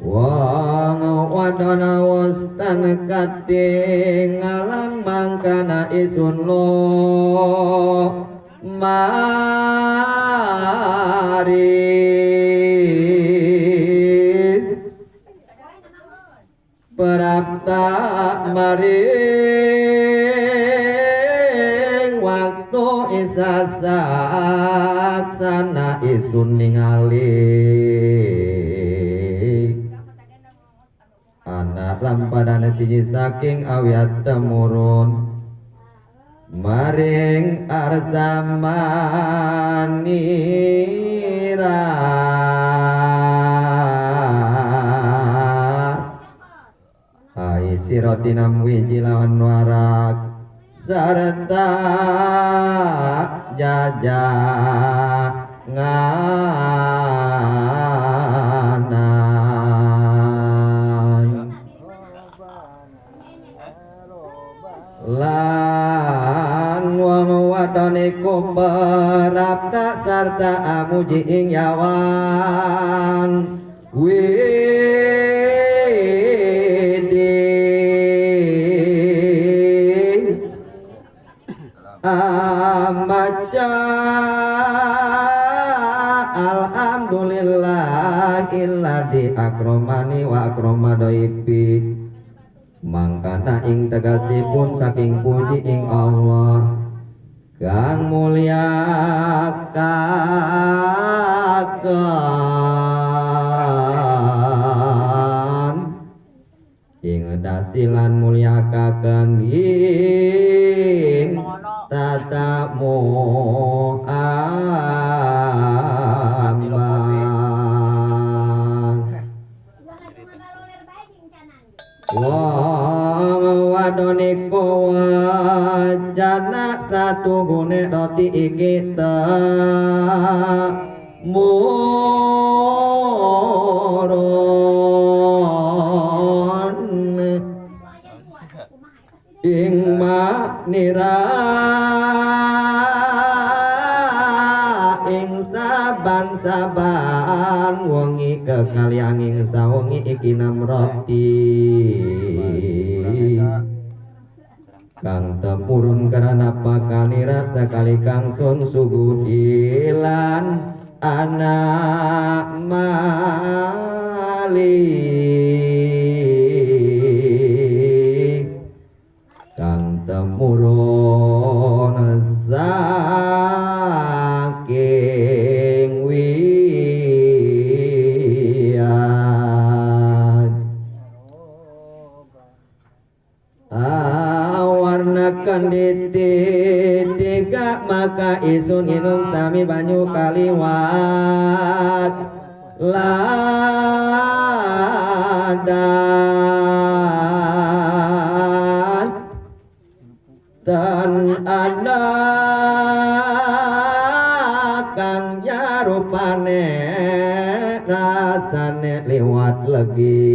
Wong wadon wis tan katingalan mangkana isun lo mari prapta maring waktu isa saksana isun ningali anak lampadane siji saking awiat temurun maring arsamanira hai sirotinam wiji lawan warak serta jajanganan. Lan wong wadon iku prapta sarta amuji ing yawan widi amaca alhamdulillahilladzi akromani wa akroma doibi mangkana ing tegasipun saking puji ing Allah kang mulia kaken ing dasilan mulia kaken ing tatamu aman. Wong wadon iku wajana satuhune roti iki temurun ing manira ing saban-saban wengi kekaliang ing sawengi iki nam roti kang temurun karena pakanira sekali kang sun suguhi lan anak mali kang temurun saking wiyat awarna kenditi tiga maka isun inum sami banyu kaliwat ladan dan anak kang jarupane rasane liwat legi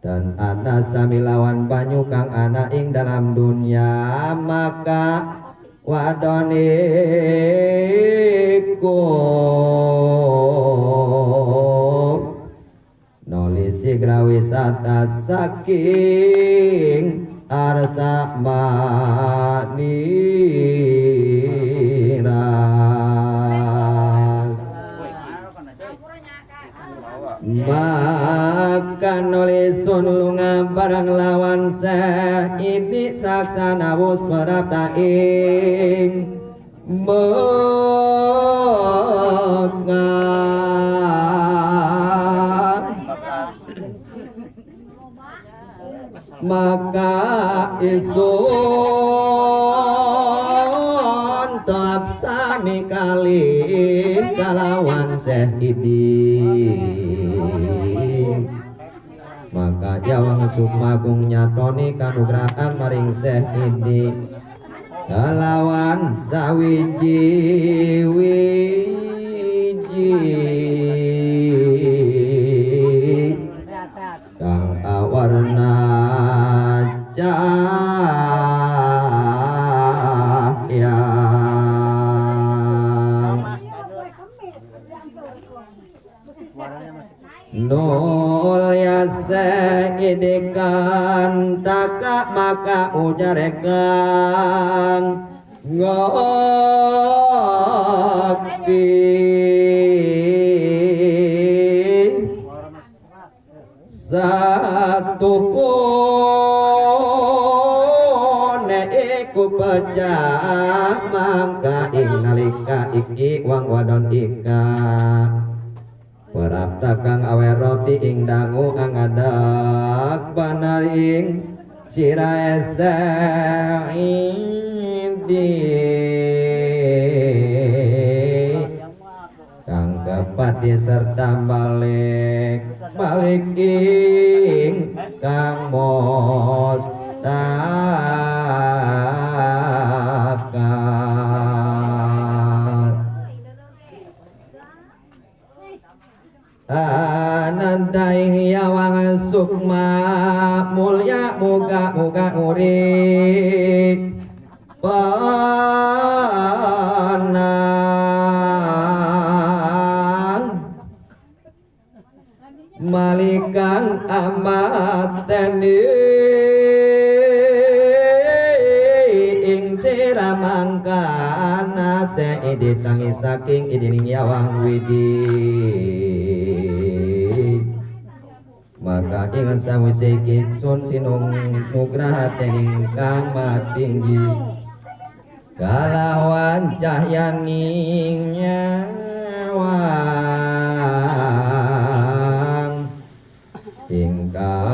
dan ana sami lawan banyu kang ana ing dalam dunya maka wadon iku nolisi grawisata saking arsa manira. Maka nolisun lunga barang lawan seh ini saksana wus prapta ing Mekah. Maka isun tap sami kali kalawan Syekh Idi. Maka jawang sumagung nyatoni kanugrahan maring Syekh Idi kalawan sawiji wiji kang awarna cahya. Nulya seidikan taka maka ujarekan ngokti satu pun iku pecah mangka ing nalika iki wong wadon ika Prapta kang awe roti ing dangu angadak banar ing sirahe saidi kang kepati serta balik balik ing kang mustaka. Ananta ing yawang sukma mulya muga muga urip panang malikang amateni ing sira mangkana seidi tangi saking idining yawang widi. Maka ingat sawise iki sun sinung nugraha dening kang maha tinggi kalawan cahyaning nyawang ingkang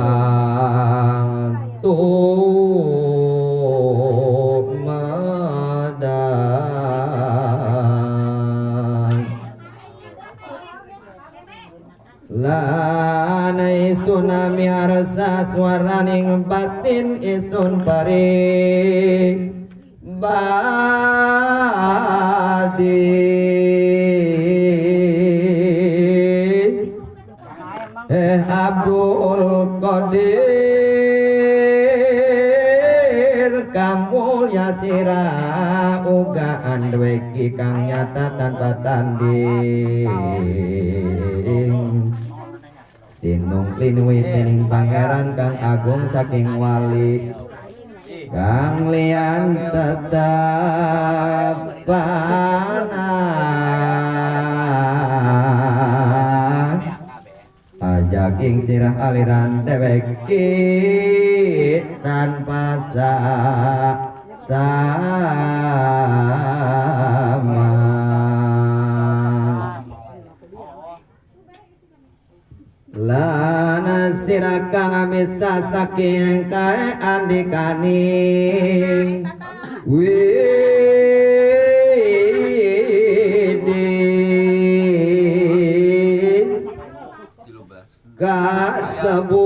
tumadang lan isun miarsa swaraning batin isun pari badi Abdul Qadir kang mulya sira uga andweki kang nyata tanpa tanding sinung linuwi dening pangeran kang agung saking wali kang liyan tetep panah ajak ing sirah aliran dheweki tanpa sama. Lana sira kang amisa saking kae andikaning widi kasebut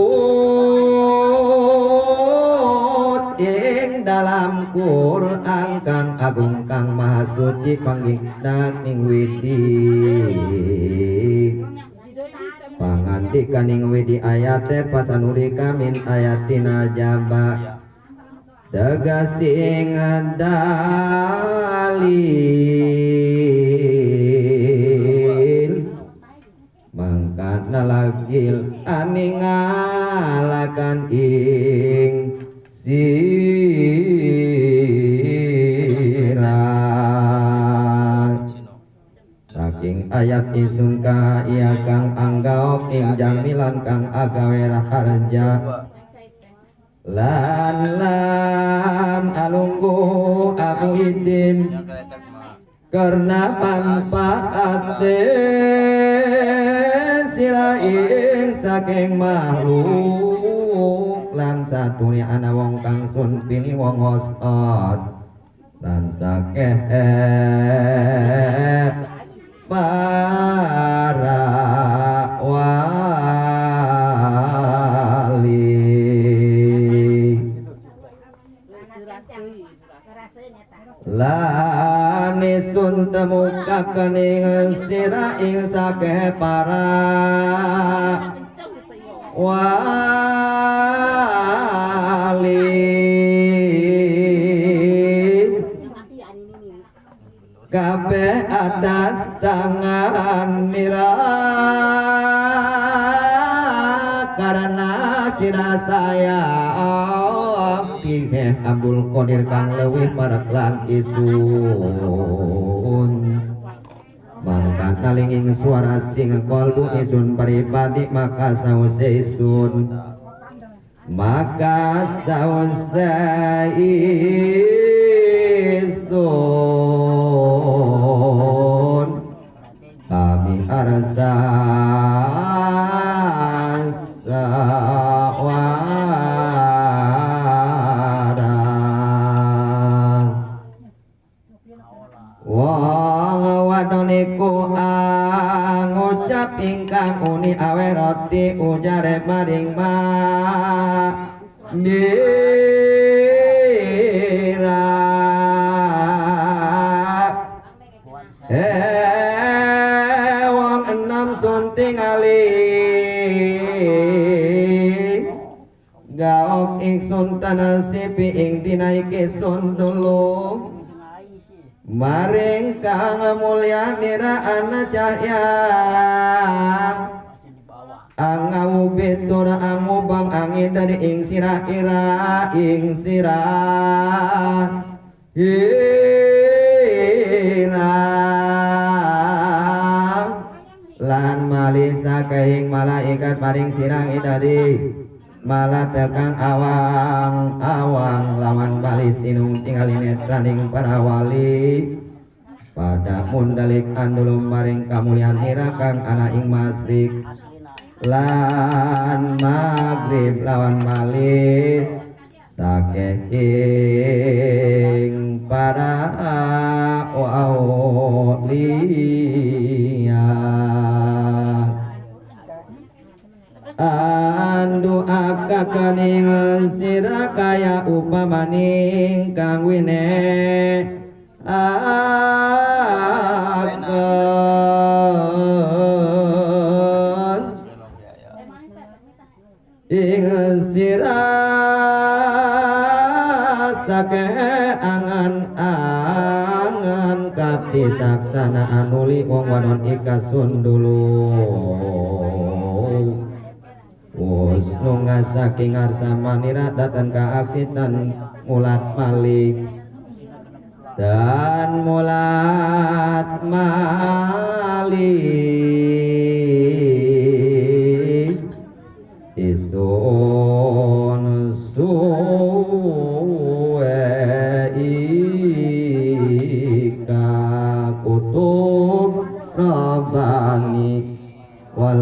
ing dalam Quran kang agung kang maha suci panggih ing widi pangandikaning widi ayate pasanuri kamin ayatina jaba tegasing dalil mangkana lagil aningalakan ing sira saking ayat isun ka iya kang anggaok ing jamilan kang agawe raharja lan lan alunggu Abu Idin karena manfaate sira ing saking makhluk lan satune ana wong kang sun pilih wong os-os lan sakeh para wali. Lan isun temukaken ing sira ing sakeh para wali kabeh atas tangan nira sira saya Tihe Abdul Qadir kang leuwih parek lan isun. Mangka nalinging suara sing kolbu isun pribadi, maka sause isun, maka sause isun kami arsa sawara. Wong wadon iku ngucap ingkang uni awe roti ujare maring ma nira. Eh, wong enom, sun tingali gaok ingsun tanasipi ing dina iki sun dulu maring kang mulya nira ana cahya angau betur angubang angin dari ing sirah ira ing sirah ira lan mali saking malaikat paring sirang idadi malah tekang awang awang lawan bali sinung tinggali netraning para wali pada mundalik andulum maring kamulian ira kang ana ing masyrik lan maghrib lawan mali saking para aulia. Andu akakaning sira kaya upamaning kang wine akan ing sira sake angan angan kapti saksana anuli wong wadon ikasun dulu. Wusnu saking ngarsa manira dan kaaksitan mulat malik dan mulat malik isun suwe ika kutub Rabbani wal